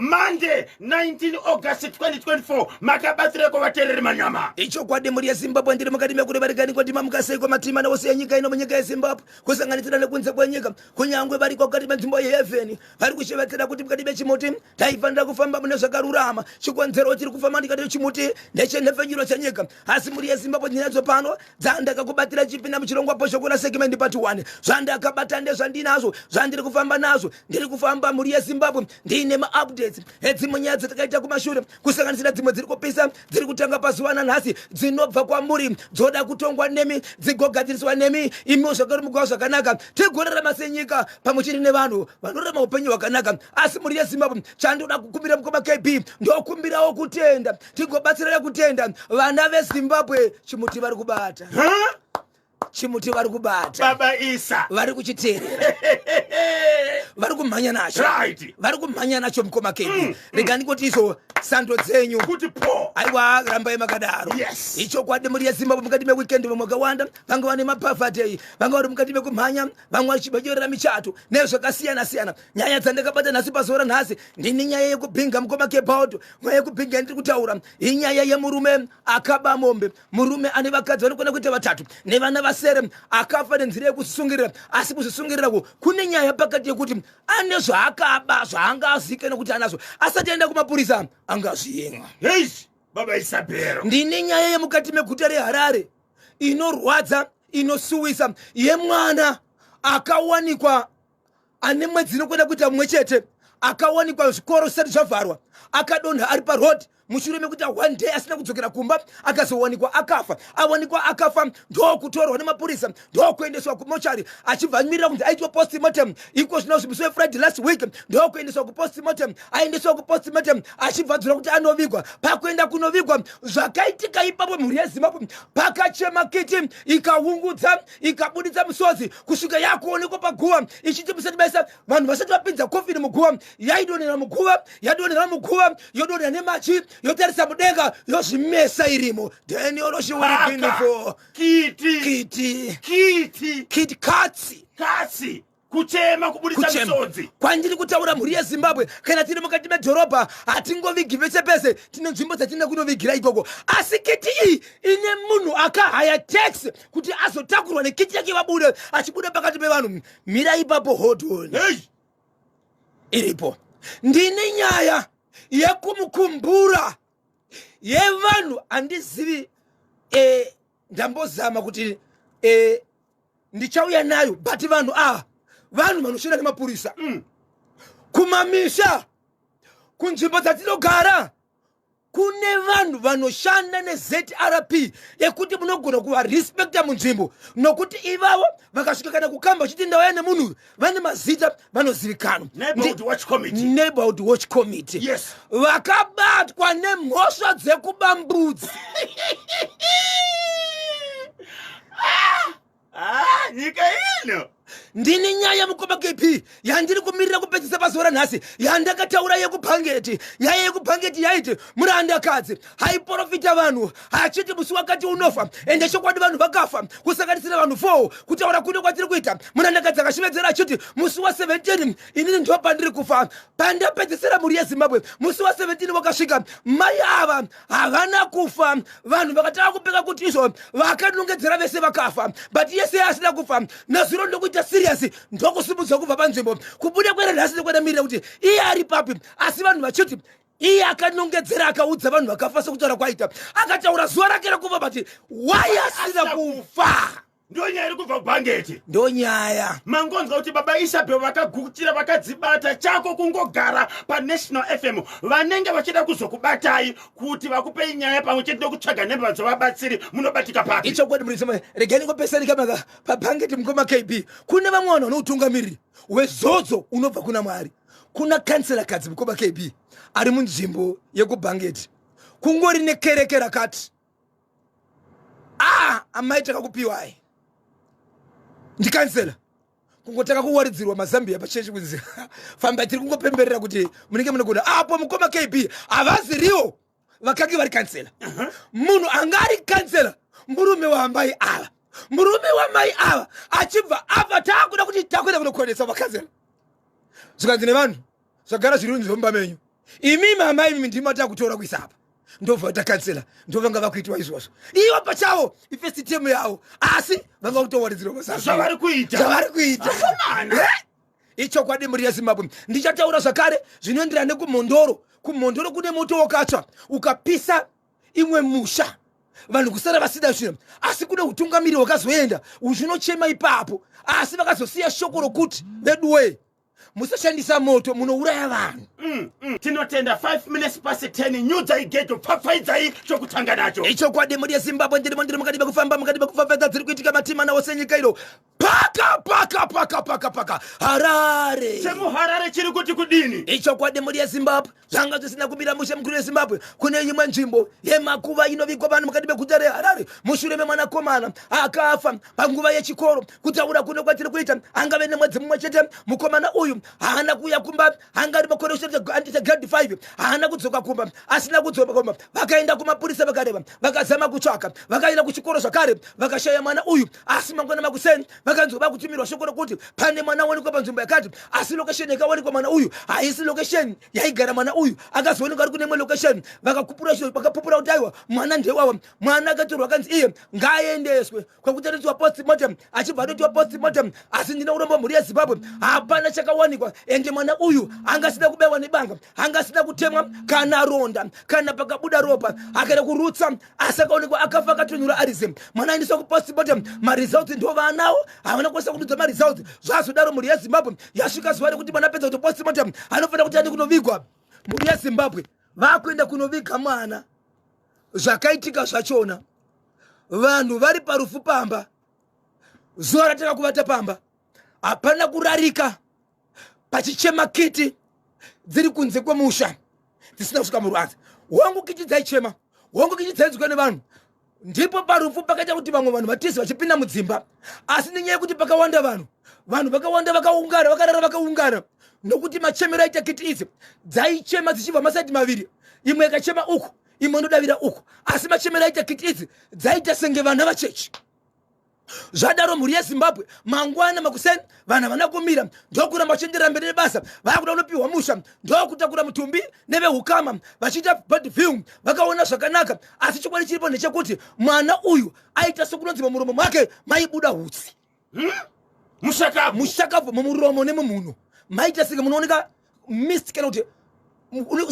Monday 19 August 2024 makabatsireko vateereri manyama. Ichokwadi mhuri yeZimbabwe, ndiri mukati mekureva ndima mukaseiko matima naose enyika ino munyika yeZimbabwe kusanganisira nekunze kwenyika, kunyangwe variko mukati menzvimbo yehevheni vari kushevedzera kuti mukati mechimuti taifanira kufamba mune zvakarurama. Chikonzero chiri kufamba ndikati chimuti ndechenhepfenyuro chenyika. Asi mhuri yeZimbabwe, ndinadzo pano dzandakakubatira chipinda muchirongwa poshoko rasegment part 1. Zvandakabata ndezvandinazvo, zvandiri kufamba nazvo. Ndiri kufamba, mhuri yeZimbabwe, ndiine maupdates edzimwe nyaya dzatakaita kumashure, kusanganisira dzimwe dziri kupisa dziri kutanga pazuva nanhasi, dzinobva kwamuri, dzoda kutongwa nemi, dzigogadziriswa nemi imiwo zvakare mugova zvakanaka, tigorarama senyika pamwe chete nevanhu vanorarama upenyu hwakanaka. Asi mhuri yeZimbabwe, chandoda kukumbira mukoma KB, ndokumbirawo kutenda, tigobatsirana kutenda vana veZimbabwe. Chimuti vari kubata. Huh? Chimuti vari kubata. Baba Isa. Vari kuchiteerera, vari kumhanya nacho. Vari kumhanya nacho, mukoma KB. Rega ndingoti izvo sando dzenyu. Kuti po. Aiwa, rambai makadaro. Ichokwadi mhuri yeZimbabwe, mukati meweekend vamwe vakawanda vanga vane mabirthday, vanga vari mukati mekumhanya, vamwe vachibajerera michato nezvakasiyana siyana. Nyaya dzandakabata nhasi, pazuva ranhasi, ndini nyaya yekubhinga, mukoma Kebaudo. Nyaya yekubhinga yandiri kutaura inyaya yemurume akaba mombe, murume ane vakadzi vanokwana kuita vatatu nevana vasere, akafa nenzira yekuzvisungirira. Asi kuzvisungirira ku kune nyaya pakati yekuti ane zvaakaba zvaanga azike nekuti anazvo asati aenda kumapurisa angazviyenga. Hey, Baba Isabel. Ndine nyaya yemukati meguta reHarare inorwadza, inosuwisa, yemwana akawanikwa ane mwedzi inokwenda kuita mumwe chete, akawanikwa zvikoro zvisati zvavharwa, akadonha ari paroad mushure mekuita one day asina kudzokera kumba, akazowanikwa akafa. Awanikwa akafa, ndokutorwa nemapurisa, ndokuendeswa kumochari, achibva amirira kunzi aitwe postmortem. Iko zvino musi weFriday last week ndokuendeswa kupostmortem. Aendeswa kupostmortem, achibva adzura kuti anovigwa. Pakuenda kunovigwa, zvakaitika ipapo, mhuri yeZimbabwe, pakachema kiti, ikaungudza, ikabuditsa musodzi kusvika yakuonekwa paguva ichiti musati maisa vanhu, vasati vapinza kofini muguva, yaidonhera muguva, yadonhera muguva, yodonhera nemachi, yotarisa mudenga, yozvimesa irimo. Daniel Kiti. Kiti. Kiti. Kiti katsi. Katsi. Kuchema, kubuditsa Kuchema. misodzi. Kwandiri kutaura, mhuri yeZimbabwe, kana tiri mukati medhorobha hatingovigi vese pese, tine nzvimbo dzatinoda kunovigira ikoko. Asi kiti iyi ine munhu akahaya taxi kuti azotakurwa nekiti yake, vabude, achibuda pakati pevanhu. Mira ipapo, hold on. Hey. Iripo. Ndine nyaya yekumukumbura yevanhu handizivi. Ndambozama kuti ndichauya nayo, but vanhu ava vanhu vanoshanda nemapurisa kumamisha, kunzvimbo dzatinogara kune vanhu vanoshanda neZRP yekuti munogona kuvarespekta munzvimbo, nokuti ivavo vakasvika kana kukamba vachiti ndauya nemunhu uyu, vane mazita, vanozivikanwa. Neighborhood Watch Committee. Neighborhood Watch Committee. Vakabatwa nemhosva dzekuba mbudzi. Ah, nyika ino. Ndini nyaya, mukoma KP, yandiri kumirira kupedzisa pazuva ranhasi, yandakataura yekubhangeti. Nyaya yekubhangeti yaiti murandakadzi haiprofita vanhu achiti musi wakati unofa, ende chokwadi vanhu vakafa, kusanganisira vanhu 4. Kutaura kuno kwatiri kuita, murandakadzi akashevedzera achiti musi wa17 inini ndo pandiri kufa. Pandapedzisira, mhuri yeZimbabwe, musi wa17 wakasvika, mai ava havana kufa. Vanhu vakatanga kupeka kuti izvo vakanongedzera vese vakafa, but yese asina kufa. Nazuro ndokuita serious, ndokusimudzwa kubva panzvimbo kubuda kwera nhasi ndokwedamirira kuti iye ari papi, asi vanhu vachiti iye akanongedzera, akaudza vanhu vakafa sekutaura kwaita, akataura zuva rake rekufa, but why asina kufa? Ndo nyaya iri kubva kubhangeti. Ndo nyaya. Mangonzwa kuti Baba Isabel vakagutira, vakadzibata. Chako kungogara paNational FM. Vanenge vachida kuzokubatai kuti vakupei nyaya pamwe chete nekutsvaga nhemba dzavabatsiri, munobatika papi? Ichokwadi muri. Regai ndingopesani kamaka pabhangeti, mukoma KB. Kune vamwe vanhu vanoutungamiriri wezodzo unobva kuna Mwari. Kuna kansela kadzi, mukoma KB, ari munzvimbo yekubhangeti, kungori nekereke rakati, "Ah, amai, takakupiwai." Ndikansela kungotanga kuwaridzirwa mazambia pachechi kunzi famba, tiri kungopemberera kuti munenge munogona apo. Mukoma KB, havaziriwo vakange vari kansela. Munhu anga ari kansela murume waamai ava. Murume wamai ava achibva abva, taakuda kuti takuenda kunokonesa vakansela, zvikanzi nevanhu, "Zvagara zviri mumba menyu." Imi mama imi ndimi matakutora kuisa apa. Ndobva takansela, ndovanga vakuitwa izvozvo. Ivo pachavo ifirst term yavo, asi vanga kutowaridzirwa basa. Zvavari kuita. Zvavari kuita. Akomana. Ichokwadi mhuri yeZimbabwe. Ndichataura zvakare zvinoenderana nekuMhondoro. KuMhondoro kune moto wakatsva ukapisa imwe musha, vanhu kusara vasida zvinhu, asi kune utungamiri hwakazoenda uzvinochema ipapo, asi vakazosiya shoko rokuti veduwee musashandisa moto munouraya vanhu. Tinotenda. 5 minutes past 10. Nyudzai gejo, pfapfaidzai chokutanga nacho. Ichokwadi mhuri yeZimbabwe, ndirimo ndiri mukati mekufamba, mukati mekupfapfaidza dziri kuitika matimana ose nyika ino. Paka paka paka paka paka Harare. Chemuharare chiri kuti kudini? Ichokwadi mhuri yeZimbabwe, zvanga zvisina kumira mushe mukuru weZimbabwe. Kune imwe nzvimbo yemakuva inovigwa vanhu mukati meguta reHarare, mushure memwanakomana akafa panguva yechikoro. Kutaura kuno kwatiri kuita, angave nemwedzi mumwe chete mukomana uyu haana kuuya kumba. Anga ari makore grade 5, haana kudzoka kumba. Asina kudzoka kumba, vakaenda kumapurisa, vakareva, vakazama kutsvaka, vakaenda kuchikoro zvakare, vakashaya mwana uyu. Asi mangwana makuseni vakanzwa vakutumirwa shoko rokuti pane mwana wanikwa panzvimbo yakati, asi location yakawanikwa mwana uyu haisi location yaigara mwana uyu. Akazoonekwa ari kune imwe location. Vakapupura, vakapupura kuti aiwa, mwana ndewawa. Mwana akatorwa, akanzi iye ngaaendeswe kwakutatotiwa postmortem. Achibva atotiwa postmortem, asi ndine urombo mhuri yeZimbabwe, hapana chakawanikwa. Ende mwana uyu anga asina kubewa nebanga, anga asina kutemwa kana ronda kana pakabuda ropa, akaenda kurutsa, asi akaonekwa akafa akatonyura arize. Mwana aendeswa kupostmortem, maresults ndo vaanawo, havana kukwanisa kududza maresults. Zvazodaro mhuri yeZimbabwe, yasvika zuva rekuti mwana apedza kuti postmortem anofanira kuti aende kunovigwa. Mhuri yeZimbabwe, vakuenda kunoviga mwana. Zvakaitika zvachona, vanhu vari parufu pamba, zuva ratanga kuvata pamba, hapana kurarika, pachichema kiti dziri kunze kwemusha dzisina kusvika muruanza. Hongu kiti dzaichema, hongu kiti dzainzwika nevanhu. Ndipo parufu pakaita kuti vamwe vanhu vatizi vachipinda mudzimba, asi nenyaya yekuti pakawanda vanhu, vanhu vakawanda vakaungana, vakarara vakaungana, nokuti machemero aita kiti idzi dzaichema dzichibva masaidi maviri, imwe ikachema uku, imwe inodavira uku, asi machemero aita kiti idzi dzaita senge vana vachechi. Zvadaro mhuri yeZimbabwe, mangwana makuseni vanhu havana kumira, ndokuramba vachienderera mberi nebasa. Vakuda kunopiwa musha, ndokutakura mutumbi neveukama vachiita body view. Vakaona zvakanaka, asi chokwadi chiripo ndechekuti mwana uyu aita sekunonzi mumuromo mwake maibuda hutsi. Mushakabvu. Mushakabvu mumuromo nemumhuno maita senge munooneka mist, kana kuti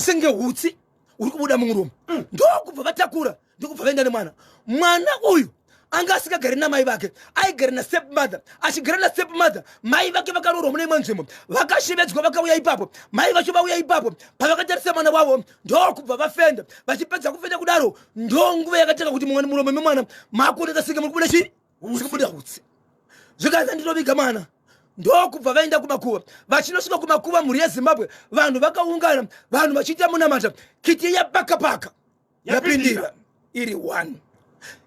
senge hutsi uri kubuda mumuromo. Ndokubva vatakura, ndokubva vaenda nemwana. Mwana uyu anga asingagari namai vake, aigara nastep mother. Achigara nastep mother, mai vake vakaroorwa mune imwe nzvimbo, vakashevedzwa, vakauya ipapo. Mai vacho vauya ipapo, pavakatarisa mwana wavo, ndokubva vafenda. Vachipedza kufenda kudaro, ndonguva yakatanga kuti mumwe muromo memwana makuoneka senge muri kubuda chii, kubuda hutsi. Zvikanzi ndinoviga mwana. Ndokubva vaenda kumakuva. Vachinosvika kumakuva, mhuri yeZimbabwe, vanhu vakaungana, vanhu vachiita munamata. Kiti yapakapaka yapindira iri one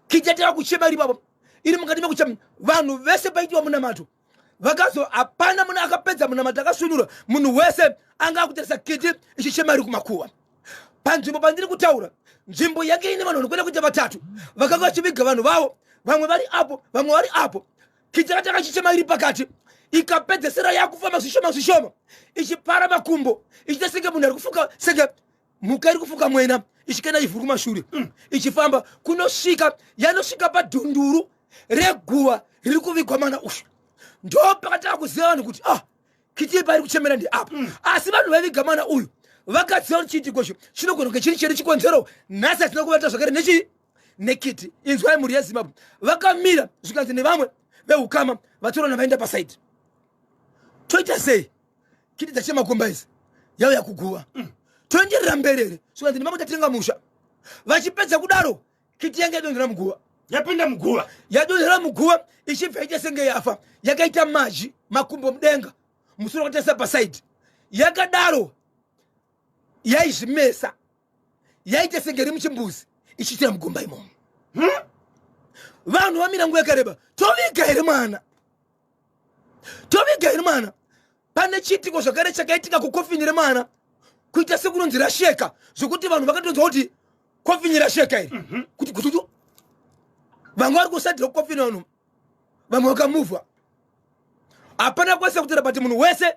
kiti yatanga kuchema iri ipapo, iri mukati mekuchema, vanhu vese paitiwa munamato vakazo, hapana munhu akapedza munamato akasvinura. Munhu wese anga akutarisa kiti ichichema iri kumakuva. Panzvimbo pandiri kutaura, nzvimbo yange ine vanhu vanokwenda kuita vatatu vakanga vachiviga vanhu vavo, vamwe vari apo, vamwe vari apo. Kiti yakatanga chichema iri pakati, ikapedzesera yakufamba zvishoma zvishoma, ichipara makumbo, ichiita senge munhu ari kufuka, senge mhuka iri kufuka mwena, ichikenda ivhu kumashure, ichifamba kunosvika yanosvika padhunduru reguva riri kuvigwa mwana uyu. Ndo pakatanga kuziva vanhu kuti ah, kiti pairi kuchemera ndeapa. Asi vanhu vaiviga mwana uyu vakaziva kuti chiitiko icho chinogona kunge chiri chedu chikonzero nhasi hatina kuvata zvakare nechii, nekiti. Inzwai mhuri yeZimbabwe, vakamira, zvikanzi nevamwe veukama vatorana vaenda pasaidi, toita sei? Kiti dzachemakomba idzi yauya kuguva, toenderera mberi here? Zvikanzi nemamwe tatenga musha. Vachipedza kudaro, kiti yange yadonhera muguva. Yapinda muguva. Yadonhera muguva, ichibva yaita senge yafa, yakaita mazhi, makumbo mudenga, musoro wakatarisa pasaidi. Yakadaro yaizvimesa, yaita senge iri muchimbuzi, ichiitira mugomba imomo. Vanhu vamira nguva yakareba, toviga here mwana? Toviga here mwana? Pane chiitiko zvakare chakaitika kukofini remwana, kuita sekunonzi rasheka, zvekuti vanhu vakatonzwa kuti kofini rasheka iri, kuti kututu. Vamwe vari kusadhira kukofini, vanhu vamwe vakamuvha, hapana kwese kutaura, but munhu wese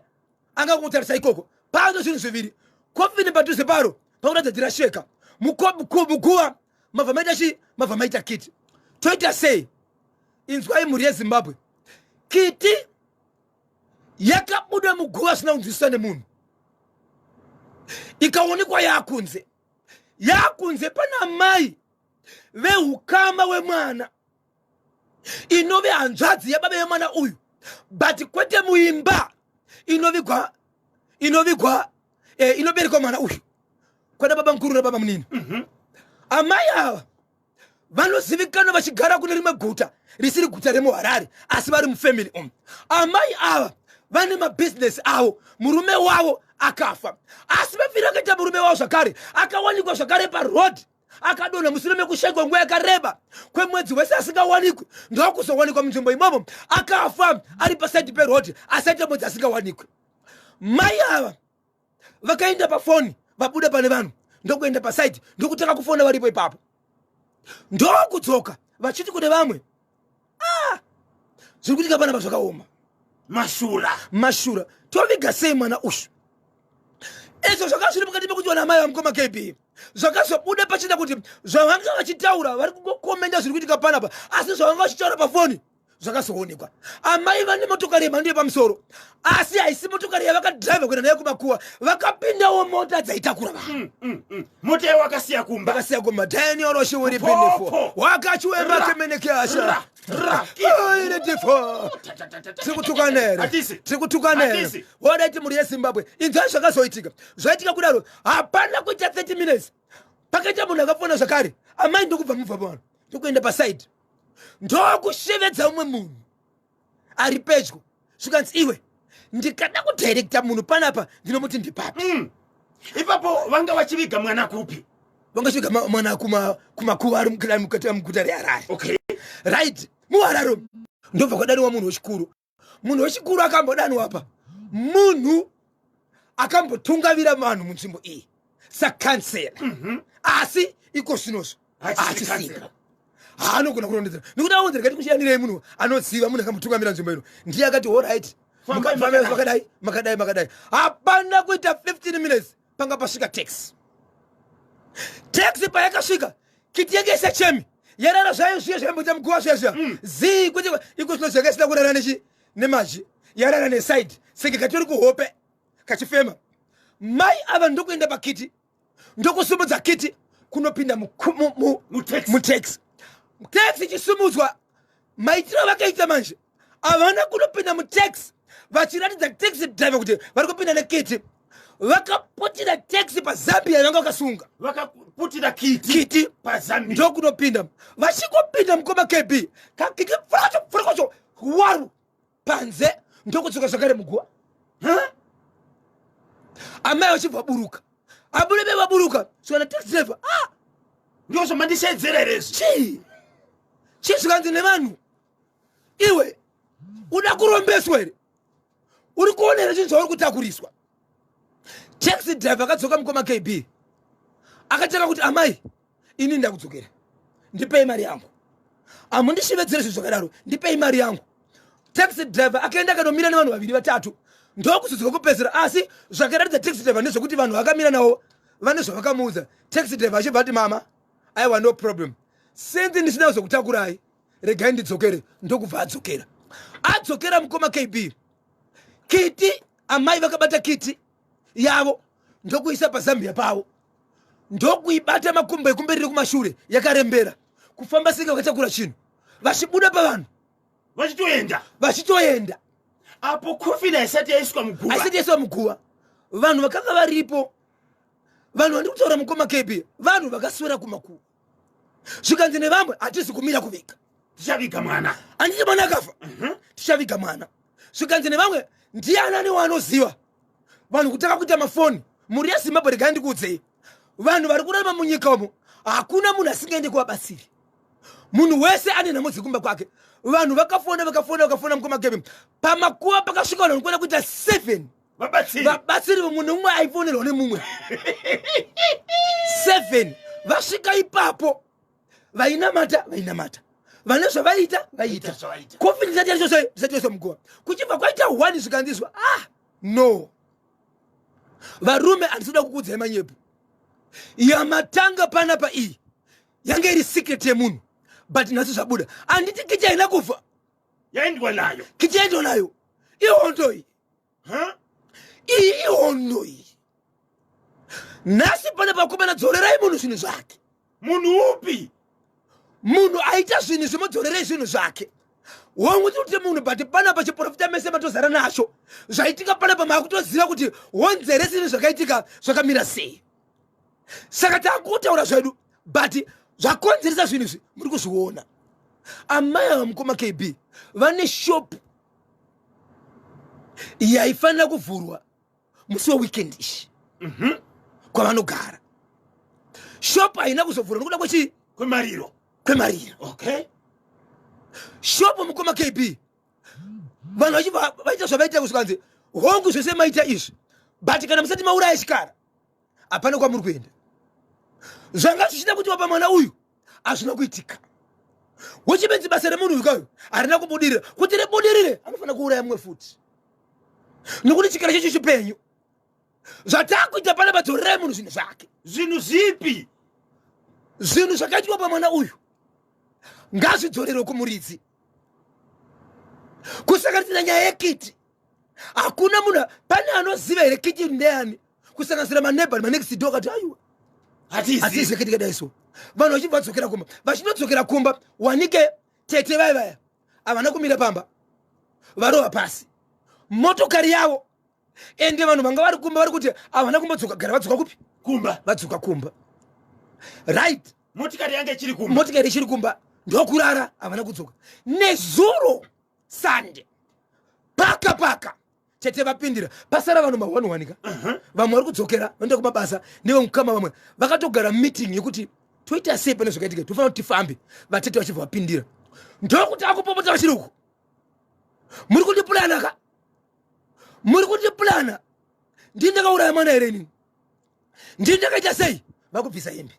anga kutarisa ikoko. Pano zvinhu zviviri. Kofini padhuze paro pakuratidza kuti rasheka. Muguva mabva maita chii? Mabva maita kiti. Toita sei? Inzwai mhuri yeZimbabwe, kiti yakabuda muguva zvisina kunzwisisa nemunhu, ikaonekwa yakunze. Yakunze pana mai veukama wemwana inove hanzvadzi yababa yemwana uyu, but kwete muimba inovigwa inovigwa eh, inoberekwa mwana uyu kwana baba mukuru nababa munini. Amai ava vanozivikanwa vachigara kune rimwe guta risiri guta remuHarare, asi vari mufamily umu. Amai ava vane mabhizinesi avo. Murume wavo akafa, asi vafiri akaita murume wavo zvakare akawanikwa zvakare paroad akadonha mushure mekushekwa nguva yakareba kwemwedzi wese asingawanikwi, ndokuzowanikwa munzvimbo imomo akafa ari pasaidi peroad, asi aita mwedzi asingawanikwi. Mai ava vakaenda pafoni, vabuda pane vanhu ndokuenda pasaidi, ndokutanga kufona varipo ipapo, ndokudzoka vachiti kune vamwe, ah, zviri kuitika panapa zvakaoma. Mashura. Mashura. Toviga sei mwana uyu? Izvo zvanga zviri mukati mekuti vana mai vamukoma KB, zvakazobuda pachida kuti zvavanga vachitaura vari kungokomenda zviri kuitika panapa, asi zvavanga vachitaura pafoni zvakazoonekwa. Amai vane motokari yemhando yepamusoro, asi haisi motokari yavakadhiraivha kuenda nayo kumakuwa. Vakapindawo mota dzaitakura vanhu. Mota yawakasiya kumba. Vakasiya kumba. Daniel Oshiwiripinifo wakachiwemba kemenekeasha tiri kutukana here? Tiri kutukana here? Wadaiti mhuri yeZimbabwe, inzwai zvakazoitika. Zvaitika kudaro, hapana kuita 30 minutes, pakaita munhu akafona zvakare. Amai ndokubva mubva pavanhu, ndokuenda pasaidi, ndokushevedza umwe munhu ari pedyo. Zvikanzi, iwe, ndikada kudirecta munhu panapa ndinomuti ndipapi? Ipapo vanga vachiviga mwana kupi? Vanga vachiviga mwana kumakuva ari mukati muguta reHarare. Right, muHarare ndobva kwadaniwa munhu wechikuru. Munhu wechikuru akambodanwa apa munhu akambotungavira vanhu munzvimbo iyi sakansela, asi iko zvinozvo hachisipo, haanogona kurondedzera nekuti aonzera kati kushiyanirei munhu anoziva, munhu akambotungamira nzvimbo ino. Ndiye akati, alright, makadai, makadai, makadai. Hapana kuita 15 minutes, panga pasvika taxi. Taxi payakasvika, kiti yenge isachemi, yarara zvayo zviye zvaimboita muguva zviya zviya. Zii kwete iko zvino zvanga isina kurara nechi nemaji, yarara neside senge katori kuhope kachifema. Mai ava ndokuenda pakiti, ndokusumudza kiti kunopinda mutaxi. Taxi ichisumudzwa, maitiro vakaita manje, havana kunopinda mutaxi vachiratidza taxi driver kuti vari kupinda nekiti. Vakaputira taxi pazambia yavanga vakasunga. Vakaputira kiti. Kiti. Pazambia. Ndokunopinda. Vachingopinda, mukoma KB, kakiti pfuracho pfuracho waru panze, ndokudzoka zvakare muguva. Amai vachibva buruka, abude vaburuka, svikana taxi driver, ah. Ndiko zvamandishedzera here izvi? Chii chii? Zvikanzi nevanhu, iwe, uda kurombeswa here? Uri kuonera chinhu zvauri kutakuriswa? Taxi driver akadzoka, mukoma KB, akatanga kuti, amai, ini ndakudzokera, ndipei mari yangu. Hamundishevedzere zvinhu zvakadaro, ndipei mari yangu. Taxi driver akaenda akanomira nevanhu vaviri vatatu, ndokuzodzoka kupedzera. Asi zvakaratidza taxi driver ndezvekuti vanhu vakamira navo vane zvavakamuudza. Taxi driver achibva ati, mama, aiwa, no problem, since ndisina kuzokutakurai, regai ndidzokere. Ndokubva adzokera. Adzokera, mukoma KB, kiti, amai vakabata kiti yavo, ndokuisa pazambia pavo, ndokuibata makumbo ekumberi nekumashure yakarembera, kufamba senge vakatakura chinhu, vachibuda pavanhu. Vachitoenda. Vachitoenda. Apo coffin haisati yaiswa muguva. Haisati yaiswa muguva. Vanhu vakanga varipo, vanhu vandiri kutaura, mukoma KB, vanhu vakaswera kumakuva. Zvikanzi nevamwe, hatisi kumira kuviga. Tichaviga mwana. Handiti mwana akafa? Tichaviga mwana. Zvikanzi nevamwe, ndianani waanoziva? Vanhu kutanga kuita mafoni. Mhuri yeZimbabwe, regai ndikuudzei, vanhu vari kurarama munyika umo, hakuna munhu asingaende kuvabatsiri. Munhu wese ane nhamo dzekumba kwake. Vanhu vakafona, vakafona, vakafona, mukoma KB. Pamakuva pakasvika vanhu vanokuenda kuita seven. Vabatsiri. Vabatsiri, mumwe nemumwe aifonerwa nemumwe. Seven vasvika ipapo, vainamata vainamata, vane zvavaiita vaiita. Zvavaita. Coffin isati yaiswa muguva, kuchibva kwaita one. Zvikanziswa, ah no. Varume, handisi kuda kukuudzai manyepo. Yamatanga panapa iyi yange iri secret yemunhu, but nhasi zvabuda. Handiti kiti haina kufa? Yaendwa nayo. Kiti yaendwa nayo. Ihondo iyi. Huh? Iyi ihondo iyi. Nhasi pane pakomana, dzorerai munhu zvinhu zvake. Munhu upi? Munhu aita zvinhu zvimudzorerei zvinhu zvake. Hongu, tiri kuti munhu, but panapa chiprofita mese matozara nacho. Zvaitika panapa maakutoziva kuti honzeresi zvinhu zvakaitika zvakamira sei. Saka takutaura zvedu, but zvakonzeresa zvinhu izvi muri kuzviona. Amai ava, mukoma KB, vane shop yaifanira kuvhurwa musi weweekend ishi kwavanogara. Shop haina kuzovhurwa nokuda kwechii? Kwemariro. Kwemariro. Shop, mukoma KB, vanhu vachibva vaita zvavaita kusvikanzi, hongu, zvese maita izvi, but kana musati mauraya chikara hapana kwamuri kuenda. Zvanga zvichida kuti wapa mwana uyu hazvina kuitika. Wechibenzi, basa remunhu uyu kayo harina kubudirira. Kuti ribudirire anofanira kuuraya mumwe futi, nokuti chikara checho chipenyu. Zvatakuita pana padzorerai munhu zvinhu zvake. Zvinhu zvipi? Zvinhu zvakaitwa pamwana uyu ngazvidzorerwe kumuridzi, kusanganisira nyaya yekiti. Hakuna munhu pane anoziva here kiti ndeyani, kusanganisira maneighbour, manext door kati aiwa, hatizi. Kiti kadai so, vanhu vachibva vadzokera kumba. Vachinodzokera kumba, wanike tete vai vaya havana kumira pamba, varova pasi motokari yavo. Ende vanhu vanga vari kumba vari kuti havana kumbodzoka gara. Vadzoka kupi? Kumba. Vadzoka kumba, right? Motikari yange ichiri kumba. Motikari ichiri kumba, ndokurara, havana kudzoka. Nezuro Sande paka paka tete vapindira, pasara vanhu ma1 Vamwe vari kudzokera, vanoenda kumabasa nevemukama. Vamwe vakatogara meeting yekuti toita sei pane zvakaitika, tofanira kuti tifambe. Vatete vachibva vapindira, ndokuti akupopota vachiri uku, "Muri kundipulana ka? Muri kundipulana? Ndii ndakauraya mwana here inini? Ndii ndakaita sei?" Vakubvisa hembe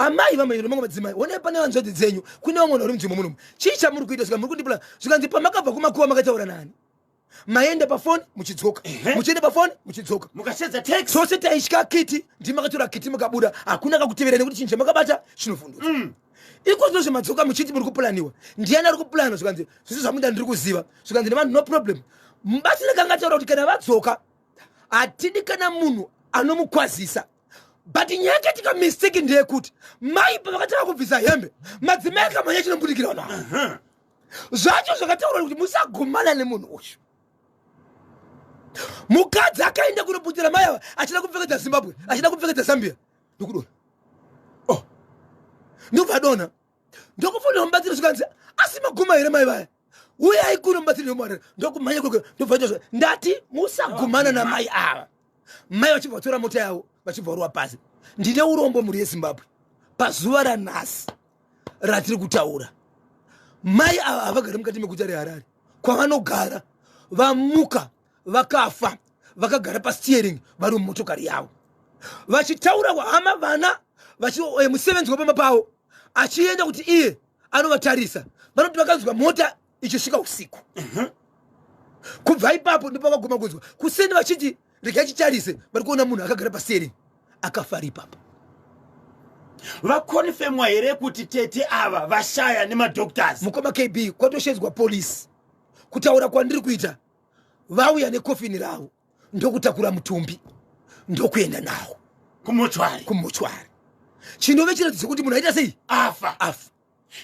amai vamwe. Mamwe madzimai, onai pane vanzvadzi dzenyu, kune vamwe vanhu vari munzvimbo munomu. Chii chamuri kuita? Svika muri kundipulana. Zvikanzi, "Pamakabva kumakuva makataura nani? Maenda pafoni muchidzoka, muchienda pafoni muchidzoka." Mukashedza taxi. Tose taitya kiti, ndimakatora kiti mukabuda, hakuna kakutevera nekuti chinhu chamakabata chinovhundutsa. Iko zvino zvemadzoka muchiti muri kupulaniwa, ndiani ari kupulana? Zvikanzi, "Zvisi zvamuda ndiri kuziva." Zvikanzi nevanhu, "No problem." Mubatsiri kanga ataura kuti kana vadzoka hatidi kana munhu anomukwazisa. But nyaya yakaitika, mistake ndeyekuti mai pavakatanga kubvisa hembe, madzimai akamhanya chinombudikira vanhu ava. Zvacho zvakataurwa kuti musagumana nemunhu uyu. Mukadzi akaenda kunoputira mai ava achida kupfekedza Zimbabwe, achida kupfekedza Zambia, ndokudona. Oh, ndobva adonha, ndokufonera mubatsiri. Zvikanzi, "Asi maguma here mai vaya? Uyai kuno." Mubatsiri ndomwarira, ndokumhanya kwekwe, ndobva ita, "Ndati musagumana namai ava." Mai vachibva vatora mota yavo, vachibva varova pasi. Ndine urombo, mhuri yeZimbabwe, pazuva ranhasi ratiri kutaura, mai ava havagari mukati meguta reHarare. Kwavanogara, vamuka vakafa, vakagara pasteering vari mumotokari yavo, vachitaura hama, vana, musevenzi wepamba pavo achienda kuti iye anovatarisa. Vanoti vakanzwa mota ichisvika usiku. Kubva ipapo ndopavaguma kunzwa kuseni vachiti regai chitarise, vari kuona munhu akagara pasteering akafa ari ipapo. Vakonfemwa here kuti tete ava vashaya nemadoctors? Mukoma KB, kwatoshedzwa polisi. Kutaura kwandiri kuita, vauya nekofini ravo, ndokutakura mutumbi, ndokuenda nawo kumochwari. Kumochwari, chinove chiratidzo chekuti munhu aita sei? Afa. Afa.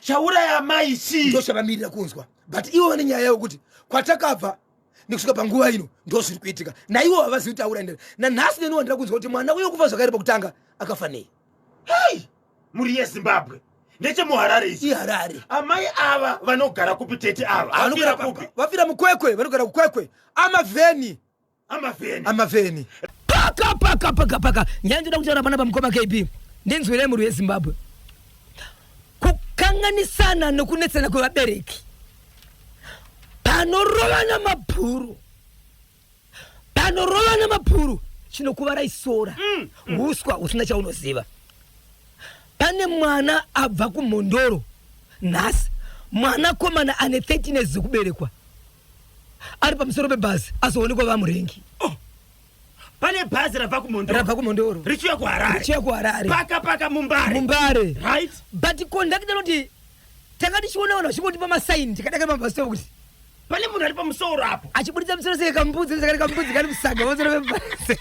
Chauraya mai chii? Ndo chavamirira kunzwa, but ivo vane nyaya yavo kuti kwatakabva nekusvika panguva ino ndo zviri kuitika. Naivo havazivi kuti aura ndera. Nanhasi neniwo ndira kunzwa kuti mwana uyo kufa zvakairi pakutanga akafa nei. Hei, mhuri yeZimbabwe, ndechemuHarare ichi. IHarare. Amai ava vanogara kupi? Tete ava vafira kupi? Vafira muKwekwe, vanogara kuKwekwe, Amavheni. Amavheni. Amavheni. Paka paka paka paka nyaya ndoda kutaura panapa, mukoma KB, ndinzwirei, mhuri yeZimbabwe. Kukanganisana nokunetsana kwevabereki panorovana mabhuru, panorovana mabhuru, chinokuvara isora, uswa husina chaunoziva. Pane mwana abva kuMhondoro nhasi, mwanakomana ane 13 years dzekuberekwa, ari pamusoro pebhazi, azoonekwa vamurengi. Pane bhazi rabva kuMhondoro. Rabva kuMhondoro. Richiuya kuHarare. Richiuya kuHarare. Paka paka muMbare. Mumbare. Right. But conductor anoti tanga tichiona vanhu vachingotipa masaini tikadaka mabhasi kuti pane munhu ari pamusoro apo. Achibuditsa musoro sekambudzi sekari kambudzi kari musaga pamusoro pebhasi.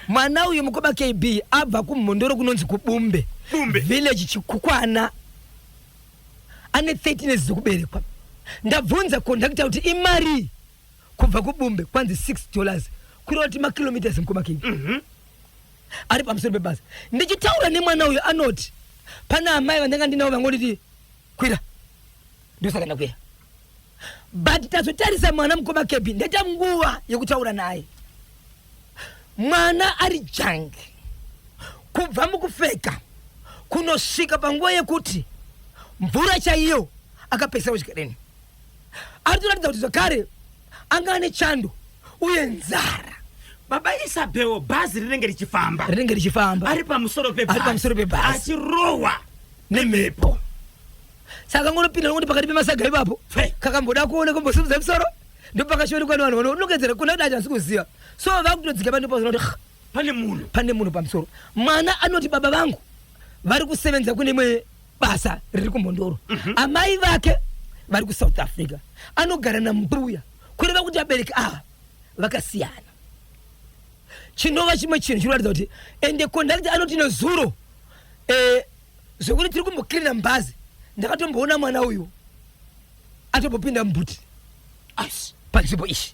Mwana uyu mukoma KB abva kuMhondoro kunonzi kuBumbe. Bumbe. Village Chikukwana. Ane 13 years dzekuberekwa. Ndabvunza conductor kuti imari kubva kuBumbe kwanzi $6 kureva kuti makilometers mukoma KB. Ari pamusoro pebhasi. Ndichitaura nemwana uyu anoti pana amai vandanga ndinavo vangonditi kwira. Ndosaka ndakwira. But tazotarisa mwana mukoma KB ndaita nguva yekutaura naye. Mwana ari junk kubva mukupfeka kunosvika panguva yekuti mvura chaiyo akapedzisira kudya. Ari kuratidza kuti zvakare anga ane chando uye nzara. Baba Isabel, bhazi rinenge richifamba. Rinenge richifamba. Ari pamusoro pebhazi. Ari pamusoro pebhazi. Achirohwa nemhepo. Saka ngonopinda nokuti pakati pemasaga ipapo Pfe. kakamboda kuona kumbosimudza musoro ndopakashorikwa nevanhu vanonongedzera kuna kuti achasi kuziva. So vakutodzika pandopazoona kuti pane munhu. Pane munhu pamusoro. Mwana anoti baba vangu vari kusevenza kune imwe basa riri kuMhondoro. Amai vake vari kuSouth Africa. Anogara nambuya. Kureva kuti vabereki ava vakasiyana. Chinova chimwe chinhu chinoratidza kuti ende conductor anoti nezuro zvekuti tiri kumbocleana mubhazi ndakatomboona mwana uyu atombopinda muboot Asi panzvimbo iyi.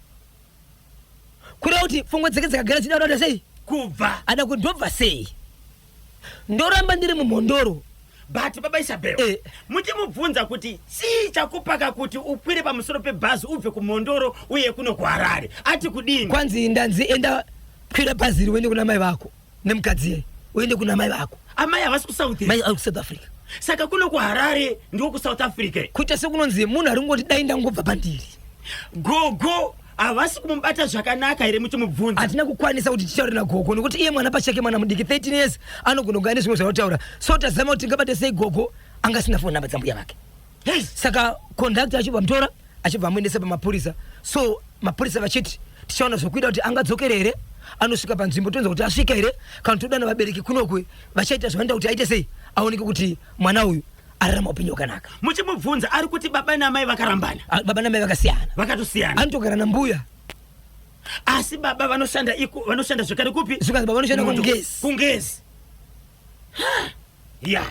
Kureva kuti pfungwa dzake dzakagara dzida kuda sei? Kubva. Ada kuti ndobva sei? Ndoramba ndiri muMhondoro. But baba Isabel, muchimubvunza kuti chii chakupaka kuti ukwire pamusoro pebhazi ubve kuMhondoro uye kuno kuHarare, ati kudini? Kwanzi ndanzi enda kwira bhazi iri uende kuna mai vako nemukadzi iye uende kuna mai vako. Amai havasi kuSouth? Mai ari kuSouth Africa. Saka kuno kuHarare ndiko kuSouth Africa. Kuita sekunonzi munhu ari kungoti dai ndangobva pandiri. Gogo havasi kumubata zvakanaka here muchimubvunza? Hatina kukwanisa kuti titaure nagogo nekuti iye mwana pachake mwana mudiki 13 years anogona kunge ane zvimwe zvaanotaura. So tazama kuti tingabate sei gogo anga asina phone number dzambuya vake. Hey. Saka conductor achibva mutora achibva amuendesa pamapurisa. So mapurisa vachiti tichaona zvokuita kuti angadzokere here, anosvika panzvimbo tonzwa kuti asvika here, kana todana vabereki kunokwe vachaita zvavanoita kuti aite sei aoneke kuti mwana uyu ararama upenyu hwakanaka. Muchimubvunza ari kuti baba namai vakarambana. Baba namai vakasiyana. Vakatosiyana. Anotogara nambuya. Asi baba vanoshanda iko, vanoshanda zvekare kupi? Zvikanzi baba vanoshanda kuNgezi. KuNgezi. Ya.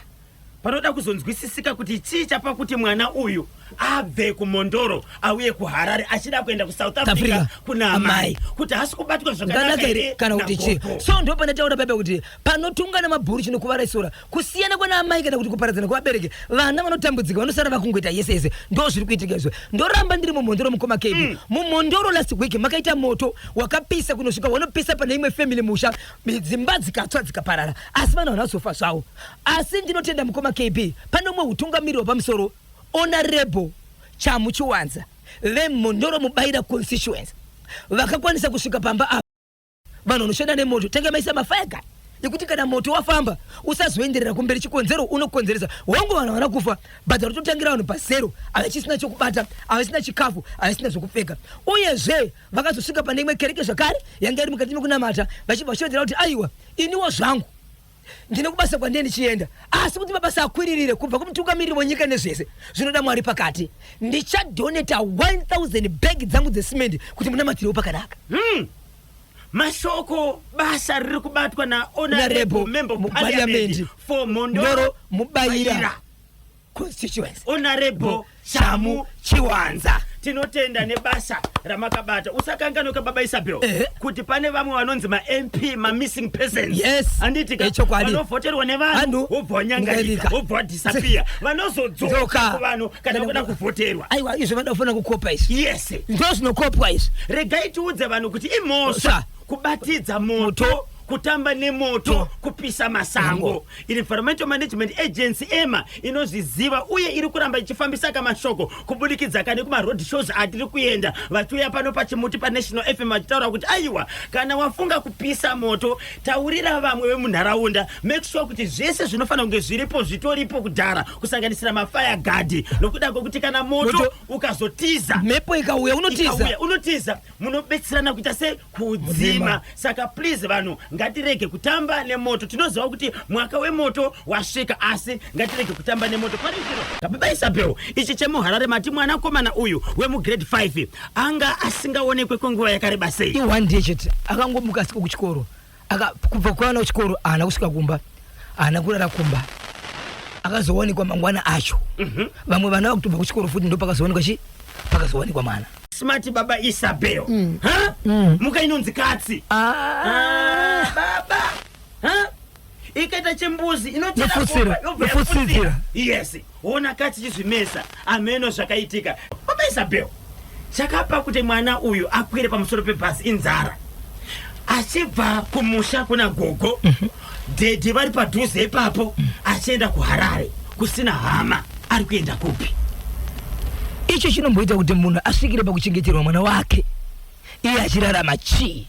Panoda kuzonzwisisika kuti chii chapa kuti mwana uyu abve kuMhondoro auye kuHarare achida kuenda kuSouth Africa Africa. kuna amai. Amai. Kuti haasi kubatwa zvakanaka zvakanaka here here kana kuti chii. nagogo. So ndo pandataura paipa kuti panotungana mabhuru chinokuvara isora kusiyana kwana amai kana kuti kuparadzana kwevabereki vana vanotambudzika vanosara vakungoita yese yese. Ndo zviri kuitika izvo. Ndoramba ndiri muMhondoro mukoma KB. MuMhondoro last week makaita moto wakapisa kunosvika wanopisa pane imwe family musha, dzimba dzikatsva dzikaparara, asi vanhu vanazofa zvavo. Asi ndinotenda mukoma KB, pane umwe utungamiri hwapamusoro Honorable Chamu Chiwanza veMhondoro Mubaira constituency vakakwanisa kusvika pamba apa. Vanhu vanoshanda nemoto tange maisa mafire guard ekuti kana moto wafamba usazoenderera kumberi. Chikonzero unokonzeresa hongu vanhu havana kufa, but vari kutotangira vanhu pazero, havachisina chokubata, havasina chikafu, havasina zvokupfeka. Uyezve vakazosvika pane imwe kereke zvakare yanga iri mukati mekunamata vachibva vachivedzera kuti aiwa, iniwo zvangu ndine kubasa kwandee ndichienda, asi kuti mabasa akwiririre kubva kumutungamiriri wenyika nezvese zvinoda Mwari pakati, ndichadoneta 1000 bag dzangu dzesimendi kuti munamatirewo pakanaka. Mashoko basa riri kubatwa na honorable Honorable member of Parliament parliament for Mhondoro Ndoro Mubaira constituency, Honorable Chamu Chiwanza. Tinotenda nebasa ramakabata. Usakanganwika baba Isabel kuti pane vamwe vanonzi ma-MP, ma-missing persons. Yes. Handiti ka? Echokwadi. Vanovhoterwa nevanhu Vanhu, wobva wanyangarika, nyangarika. wobva wadisappear, vanozodzoka Dzoka. kuvanhu kana kuda kuvhoterwa. Aiwa, izvo vanoda kufanira kukopa izvi. Yes. Ndo zvinokopwa izvi. Regai tiudze vanhu kuti imhosva Sa. kubatidza moto Moto. Kutamba nemoto kupisa masango. Environmental Management Agency, EMA, inozviziva uye iri kuramba ichifambisa kamashoko kubudikidza kane kumaroad shows atiri kuenda, vachiuya pano pachimuti paNational FM vachitaura kuti aiwa, kana wafunga kupisa moto, taurira vamwe vemunharaunda. Make sure kuti zvese zvinofanira kunge zviripo zvitoripo kudhara, kusanganisira mafire guard, nokuda kwekuti kana moto Moto- ukazotiza, mhepo ikauya, unotiza. Ikauya, unotiza, munobetserana kuita se kudzima. Kudzima. Saka please vanhu, ngatirege kutamba nemoto. Tinoziva kuti mwaka wemoto wasvika, asi ngatirege kutamba nemoto. Pari zvino, baba Isabel, ichi chemuHarare, mati mwanakomana uyu wemugrade 5 anga asingaonekwe kwenguva yakareba sei? I1 day chete. Akangomuka asiko kuchikoro. Kubva kwaana kuchikoro haana kusvika kumba, haana kurara kumba. Akazowanikwa mangwana acho, vamwe vana vakutobva kuchikoro futi, ndo pakazowanikwa chi pakazowanikwa mwana. Smart, baba Isabel. Ha? Muka inonzi katsi. Ah. Ah, baba. Ha? Ikaita chimbuzi Inofutsira, inofutsira. inofutsidzira. Yes, ona katsi chizvimesa ameno zvakaitika. Baba Isabel, chakapa kuti mwana uyu akwire pamusoro pebhasi inzara. Achibva kumusha kuna gogo, dhedhi vari padhuze ipapo, achienda kuHarare kusina hama, ari kuenda kupi? Icho chinomboita kuti munhu asvikire pakuchengeterwa mwana wake iye achirarama chii?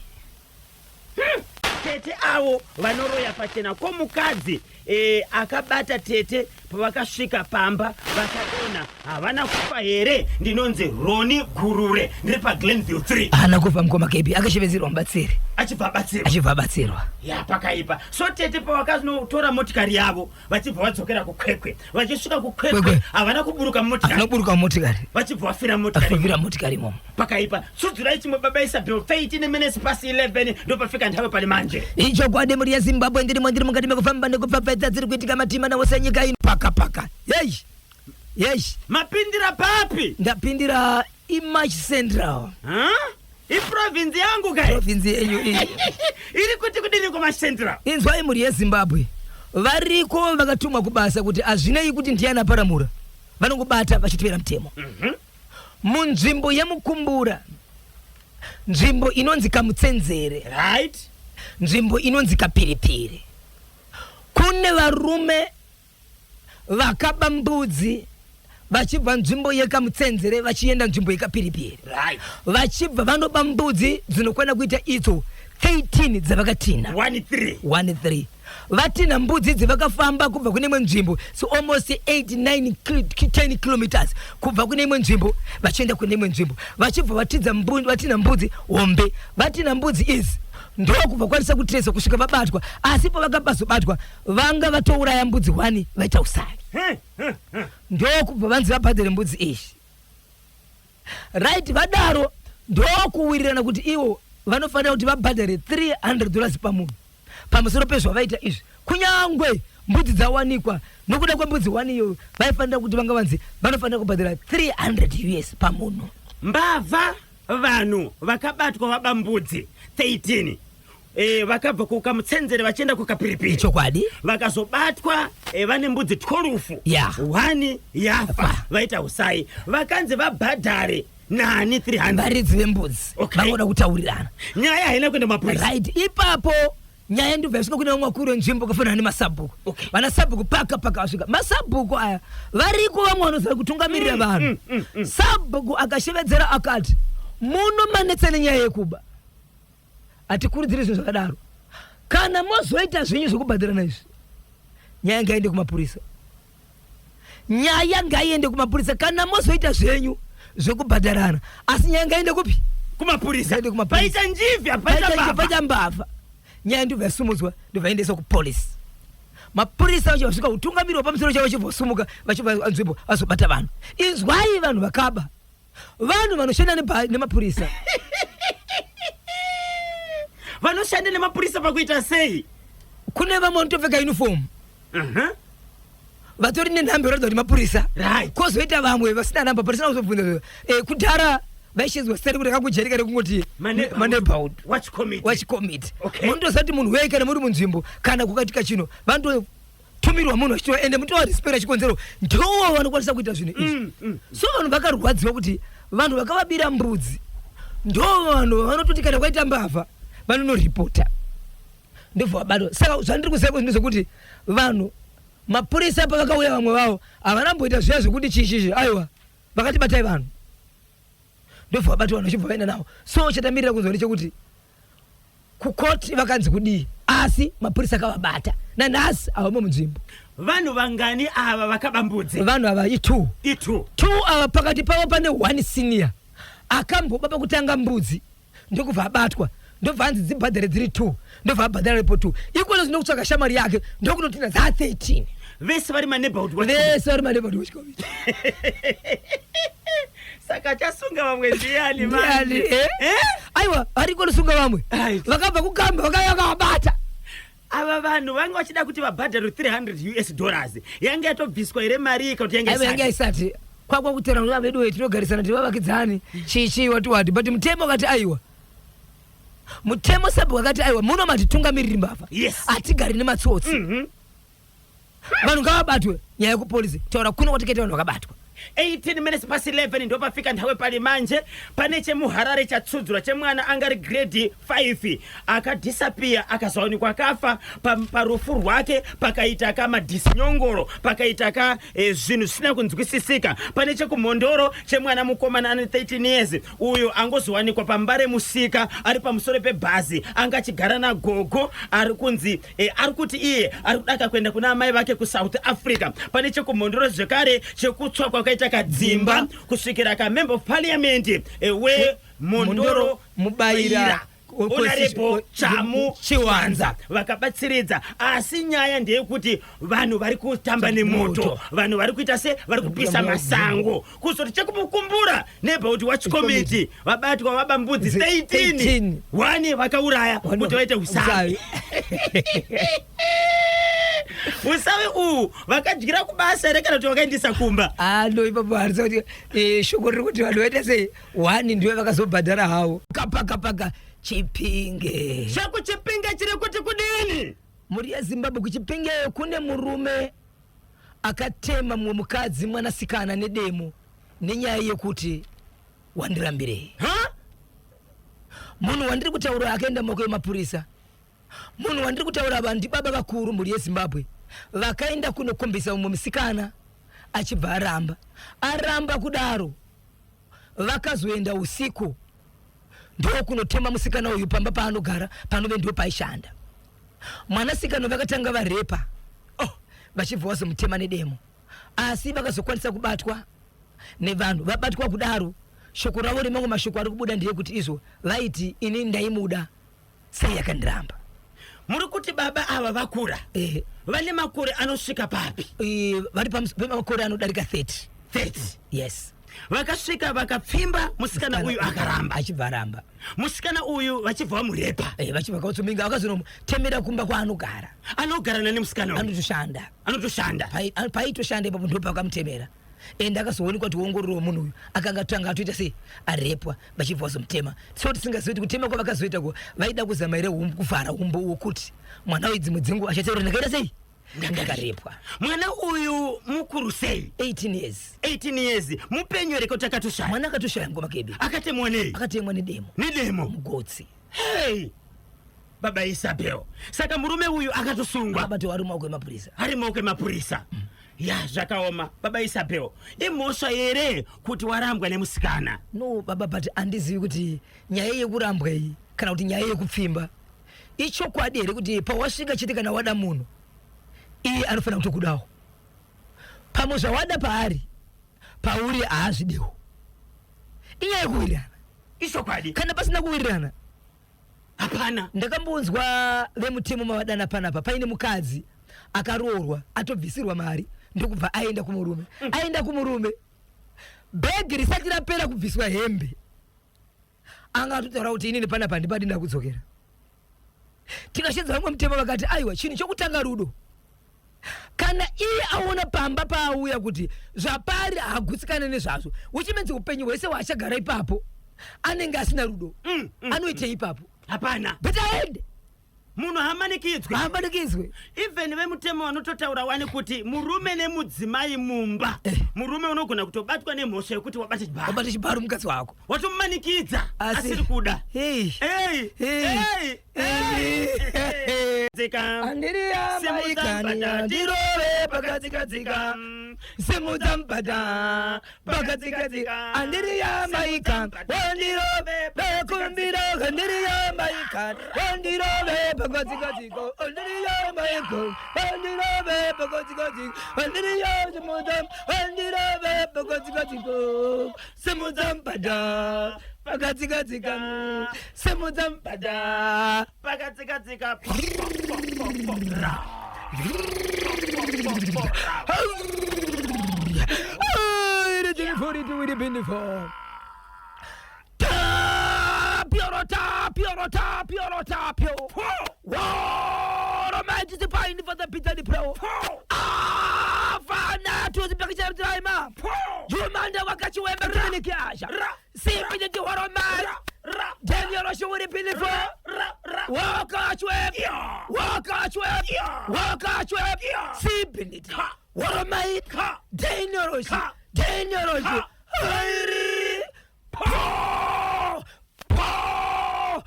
Tete avo vanoroya pachena. Ko mukadzi akabata tete pavakasvika pamba vakadonha, havana kufa here? Ndinonzi Roni Gurure, ndiri paGlenville 3. Haana kufa, mukoma Kebi. Akashevedzerwa mubatsiri. Achibva abatsirwa. Achibva abatsirwa. Ya, pakaipa. So tete pavakanotora motikari yavo vachibva vadzokera kuKwekwe, vachisvika kuKwekwe, Kwekwe. havana kuburuka mumotikari. Haana kuburuka mumotikari. Vachibva vafira mumotikari. Afira motikari imomo. Pakaipa. Tsudzirai chimwe, baba Isabel. 13 minutes past 11, ndopafika nthawe pali manje. Ichokwadi, mhuri yeZimbabwe, ndirimo, ndiri mukati mekufamba nekupfapfaidza dziri kuitika matima wose nyika ino. Paka paka, yei yei. Mapindira papi? Ndapindira iMash Central. Ha? Iprovinsi yangu kai. Provinsi yenyu iyi. Iri kuti kudini kumaCentral? Inzwai, mhuri yeZimbabwe, variko vakatumwa kubasa kuti hazvinei kuti ndiani aparamura, vanongobata vachitevera mutemo. Munzvimbo yeMukumbura, nzvimbo inonzi Kamutsenzere, nzvimbo inonzi Kapiripiri, kune varume vakaba mbudzi vachibva nzvimbo yeKamutsenzere vachienda nzvimbo yeKapiripiri. Vachibva vanoba mbudzi dzinokwana kuita idzo 13 dzavakatina. 1 3. 1 3. Vatina mbudzi idzi, vakafamba kubva kune imwe nzvimbo, so almost 8 9 10 kilometers kubva kune imwe nzvimbo vachienda kune imwe nzvimbo, vachibva vatidza vatina mbudzi hombe. Vatina mbudzi idzi, ndokubva kwanisa kutiresa kusvika vabatwa. Asi pavakabazobatwa, vanga vatouraya mbudzi 1, vaita usari. Ndokubva vanzi vabhadhare mbudzi iyi. Right, vadaro ndokuwirirana kuti ivo vanofanira kuti vabhadhare $300 pamunhu pamusoro pezvavaita izvi. Kunyangwe mbudzi dzawanikwa, nokuda kwembudzi 1 iyoyo vaifanira kuti vanga vanzi vanofanira kubhadhara 300 US pamunhu. Mbavha, vanhu vakabatwa vaba mbudzi 13, vakabva kuKamutsenzere vachienda kuKapiripiri. Chokwadi. Vakazobatwa vane mbudzi 12. 1 yafa. Fa. Vaita usai, vakanzi vabhadhare nani 300? Varidzi vembudzi. Vangoda kutaurirana. Nyaya haina kuenda mapurisa. Right, ipapo nyaya ndobva yasvika kune vamwe vakuru venzvimbo kafanana nemasabhuku. Vana sabhuku paka paka vasvika. Masabhuku aya, variko vamwe vanoziva kutungamirira vanhu. Sabhuku akashevedzera akati, "Muno manetsa nenyaya yekuba, hatikurudziri zvinhu zvakadaro. Kana mozoita zvenyu zvekubhadharana izvi, nyaya ngaiende kumapurisa. Nyaya ngaiende kumapurisa. Kana mozoita zvenyu zvekubhadharana, asi nyaya ngaiende kupi?" Kumapurisa. Ngaende kumapurisa. Paita njivhi, paita mbavha. Paita mbavha. Nyaya ndobva yasumudzwa, ndobva yaendeswa kupolisi. Mapurisa vacho vasvika, utungamiri hwapamusoro chavo vachibva vachibva nzvimbo vazobata vanhu. Inzwai, vanhu vakaba, vanhu vanoshanda nemapurisa. Vanoshanda nemapurisa pakuita sei? Kune vamwe vanotopfeka uniform, vatori nenhamba yoratidza kuti mapurisa. Kwozoita vamwe vasina namba, pasina kuzobvunza. Kudhara vaishedzwa zita rekuti akakujarika rekungoti maneighborhood watch committee. Watch committee. Munotoziva kuti munhu wei kana muri munzvimbo, kana kukatika chino, vanototumirwa munhu achitova ende mutovarespecta. Chikonzero ndovo vanokwanisa kuita zvinhu izvi. So vanhu vakarwadziwa kuti vanhu vakavabira mbudzi ndo vanhu vanototi kana kwaita mbavha vanonoripota. Ndobva vabatwa. Saka zvandiri kuziva ndezvekuti vanhu mapurisa pavakauya vamwe vavo havana mboita zviya zvekuti chii chii aiwa vakati batai vanhu ndobva vabatwa vanhu vachibva vaenda navo. So chatamirira kunzwa ndechekuti kukoti vakanzi kudii asi mapurisa akavabata nanhasi havamo munzvimbo. Vanhu vangani ava vakaba mbudzi? Vanhu ava i2. I2. Two ava pakati pavo pane one senior akamboba pakutanga mbudzi ndokubva abatwa ndobva anzi dzibhadhare dziri 2 ndobva abhadhara repo 2 ikona zvino kutsvaga shamwari yake ndokunotinda dza 13. Vese vari maneighborhood watch vese vari maneighborhood watch committee. Saka chasunga vamwe ndiani Ndiani, manje? eh? Eh? Aiwa variko nosunga vamwe vakabva kukamba vakauya vakavabata. Ava vanhu vanga vachida kuti vabhadharwe 300 US dollars. Yange yatobviswa here mari iyi kana kuti yange Aiwa yange isati? isati. Kwakwa kutera kuti vedu wee tinogarisana tiri vavakidzani chii chii wati wati but mutemo wakati aiwa. Mutemo sabhuku akati aiwa muno matitungamiriri mbavha. Hatigari nematsotsi. Vanhu ngavabatwe nyaya yekupolisi taura kuno kwatikaita vanhu vakabatwa. 18 minutes past 11 ndopafika nthawe pali manje pane chemuharare chatsudzura chemwana anga ari grade 5 akadisappear akazowanikwa akafa parufu rwake pakaita ka madisinyongoro pakaita ka zvinhu zvisina kunzwisisika. Pane chekumhondoro chemwana mukomana ane 13 years uyo angozowanikwa pambare musika ari pamusoro pebhazi anga achigara nagogo ari kunzi ari kuti iye ari kudaka kuenda kuna amai vake kuSouth Africa. Pane chekumhondoro zvekare chekutsva kwakaita kadzimba kusvikira kamember of parliament we Mhondoro Mubaira Honorable Chamu Chiwanza vakabatsiridza. Asi nyaya ndeyekuti vanhu vari kutamba nemoto, vanhu vari kuita se vari kupisa masango. Kuzoti chekumukumbura neighborhood watch committee vabatwa vaba mbudzi 13 1 vakauraya kuti vaite usavi. Usavi uhu vakadyira kubasa here kana kuti vakaendesa kumba? No, ipapo harisa kuti shoko riri kuti vanhu vaita sei 1 ndiwe vakazobhadhara havo. Kapaka paka Chipinge. Chekuchipinge chiri kuti kudini? Mhuri yeZimbabwe kuChipinge kune murume akatema mumwe mukadzi mwanasikana nedemo nenyaya yekuti wandirambirei. Ha? Munhu wandiri kutaura akaenda mumaoko emapurisa. Munhu wandiri kutaura ava ndibaba vakuru mhuri yeZimbabwe vakaenda kunokombisa mumwe musikana achibva aramba. Aramba kudaro vakazoenda usiku ndokunotema musikana uyu pamba paanogara panove ndipo paishanda. Mwanasikana vakatanga varepa vachibva vazomutema nedemo asi vakazokwanisa kubatwa nevanhu. Vabatwa kudaro shoko ravo remamwe mashoko ari kubuda ndeyekuti izvo vaiti ini ndaimuda sei yakandiramba. Muri kuti baba ava vakura vane makore anosvika papi? Vari pamakore anodarika 30. 30? Yes. Vakasvika vakapfimba musikana uyu akaramba. Achibva aramba. Musikana uyu vachibva vamurepa. Vachibva kautsuminga vakazonomutemera kumba kwaanogara. Anogara nani musikana uyu? Anotoshanda. Anotoshanda. Paitoshanda ipapo ndipo pakamutemera. Ende akazoonekwa kuti ongororo munhu uyu akanga atanga atoita sei arepwa vachibva vazomutema. So tisingazivi kuti kutema kwavakazoita ko vaida kuzama here kuvhara umbo wokuti mwana uyu dzimwe dzenguva achataura ndakaita sei ndakarepwa. Mwana uyu mukuru sei? 18 years. 18 years. Mupenyu here kuti akatoshaya? Mwana akatoshaya ngoma kebi. Akatemwa nei? Akatemwa nedemo. Nedemo? Mugotsi. Hey! Baba Isabel. Saka murume uyu akatosungwa. Akabatwa ari mumaoko emapurisa. Ari mumaoko emapurisa. Ya, zvakaoma. Baba Isabel, imhosva here kuti warambwa nemusikana? No, baba, but andizivi kuti nyaya yekurambwa iyi kana kuti nyaya yekupfimba ichokwadi here kuti pawasvika chete kana wada munhu iye anofanira kutokudawo. Pamwe zvawada paari pauri haazvidewo. Inyaya yekuwirirana. Ichokwadi. Kana pasina kuwirirana hapana. Ndakambonzwa vemutemo mavadana panapa paine mukadzi akaroorwa atobvisirwa mari ndokubva aenda kumurume. Aenda kumurume bhegi risati rapera kubviswa hembe anga atotaura kuti inini panapa handipadi ndakudzokera. Tikashedza vamwe mutemo vakati aiwa chinhu chokutanga rudo. Kana iye aona pamba paauya kuti zvapari haagutsikane nezvazvo, which means upenyu hwese hwaachagara ipapo anenge asina rudo. Anoitei ipapo? Hapana. But aende. Munhu haamanikidzwe. Haamanikidzwe. Even vemutemo vanototaura wani kuti murume nemudzimai mumba. Murume unogona kutobatwa nemhosva yekuti wabata chibharo. Wabata chibharo mukadzi wako. Watomumanikidza asiri kuda. Hey. Hey. Hey. Hey. Hey. Dzika. Andiriya Simudza maikani mbada, andirove pakadzikadzika simudza mbada pakadzikadzika andiriya maika wandirove bekumbira andiriya maika wandirove pakadzikadzika andiriya maika wandirove pakadzikadzika andiriya simudza wandirove pakadzikadzika simudza mbada pakadzikadzika simudza mbada Pakadzikadzika. Jumanda wakachiwemba kiminikiasha sipinitihoromai denioroshiwuripilifo wakachwep wakachwep wakachwep sipiniti horomai denioroshi denioroshi airi po po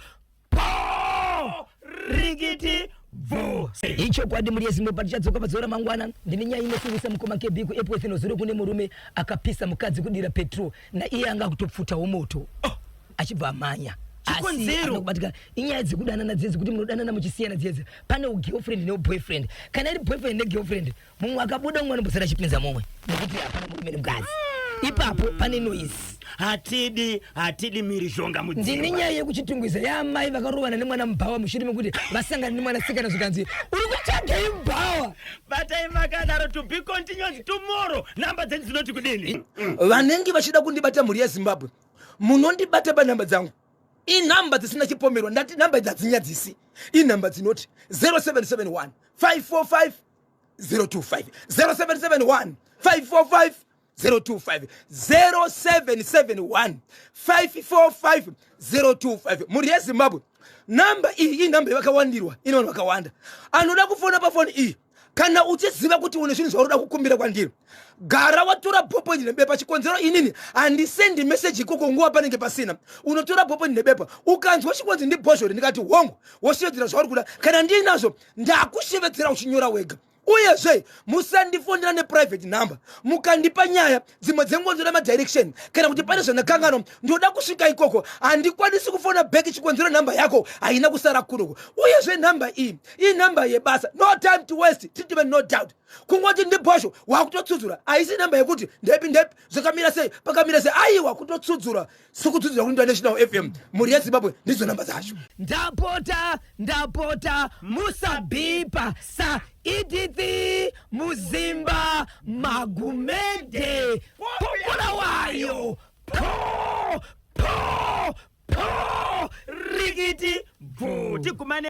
po Rikiti bvu. Ichokwadi, muri yeZimbabwe, patichadzoka pazuva ramangwana, ndine nyaya inosungisa mukoma KB kuEpworth nozuro. Kune murume akapisa mukadzi kudira petrol, naiye anga akutopfutawo moto achibva amhanya. Asi Chikonzero? anokubatika inyaya dzekudanana dzedzi, kuti munodanana muchisiyana dzedzi. Pane ugirlfriend neuboyfriend. Kana iri boyfriend negirlfriend, mumwe akabuda, mumwe anombosara achipinza mumwe, nekuti hapana murume nemukadzi ipapo, pane noise. Hatidi mhirizhonga Ndine mudzimba. nyaya yekuChitungwiza yaamai vakarovana nemwana mubhawa mushure mekuti vasangana nemwanasikana, zvikanzi, "Uri kutsvagei mubhawa?" Batai makadaro. To be continued tomorrow. Namba dzenyu dzinoti kudini? Vanenge vachida kundibata, mhuri yeZimbabwe, munondibata panhamba dzangu. Inhamba dzisina chipomerwa. Ndati nhamba idzi hadzinyadzisi. Inhamba dzinoti 0771 545 025, 0771 545 025, 0771 545 025. Mhuri yeZimbabwe, namba iyi inhamba yavakawandirwa, ine vanhu vakawanda anoda kufona pafoni iyi. Kana uchiziva kuti une zvinhu zvaunoda kukumbira kwandiri, gara watora ballpoint nebepa. Chikonzero, inini handisendi meseji ikoko nguva panenge pasina. Unotora ballpoint nebepa, ukanzwa chikonzi ndibhozhori, ndikati hongu, woshevedzera zvauri kuda. Kana ndiinazvo, ndakushevedzera uchinyora wega. Uyezve musandifonera neprivate number. Mukandipa nyaya dzimwe dzenguva ndoda madirection, kana kuti pane zvandakanganwa, ndoda kusvika ikoko, handikwanisi kufona back. Chikonzero, nhamba yako haina kusara kunoko. Uyezve nhamba iyi inhamba yebasa. No time to waste, treatment no doubt. Kungoti ndibhosho, wakutotsudzura. Haisi nhamba yekuti ndepi ndepi, zvakamira sei, pakamira sei. Aiwa, kutotsudzura sekutsudzura kunoitwa National FM. Mhuri yeZimbabwe, ndidzo nhamba dzacho. Ndapota, ndapota, musabhipa saEdith Muzimba Magumeni.